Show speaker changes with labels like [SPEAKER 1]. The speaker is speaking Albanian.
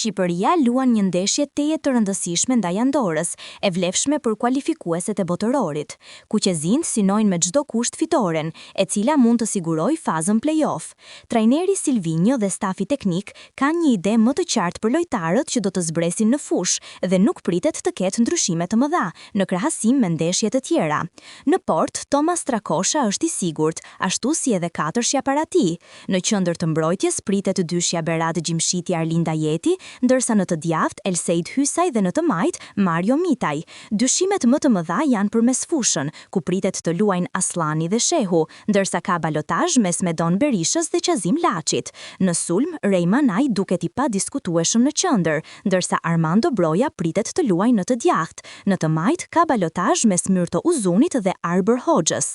[SPEAKER 1] Shqipëria luan një ndeshje tejet të rëndësishme ndaj Andorës, e vlefshme për kualifikueset e Botërorit. Kuqezinjtë synojnë me çdo kusht fitoren, e cila mund të sigurojë fazën play-off. Trajneri Silvinjo dhe stafi teknik kanë një ide më të qartë për lojtarët që do të zbresin në fushë dhe nuk pritet të ketë ndryshime të mëdha, në krahasim me ndeshjet e tjera. Në portë, Thomas Strakosha është i sigurt, ashtu si edhe katërshja para tij. Në qendër të mbrojtjes pritet dyshja Berat Gjimshiti-Arlind Ajeti, ndërsa në të djathtë Elseid Hysaj dhe në të majtë Mario Mitaj. Dyshimet më të mëdha janë për mesfushën, ku pritet të luajnë Asllani dhe Shehu, ndërsa ka balotazh mes Medon Berishës dhe Qazim Laçit. Në sulm, Rey Manaj duket i padiskutueshëm në qendër, ndërsa Armando Broja pritet të luajë në të djathtë. Në të majtë ka balotazh mes Myrto Uzunit dhe Arbër Hoxhës.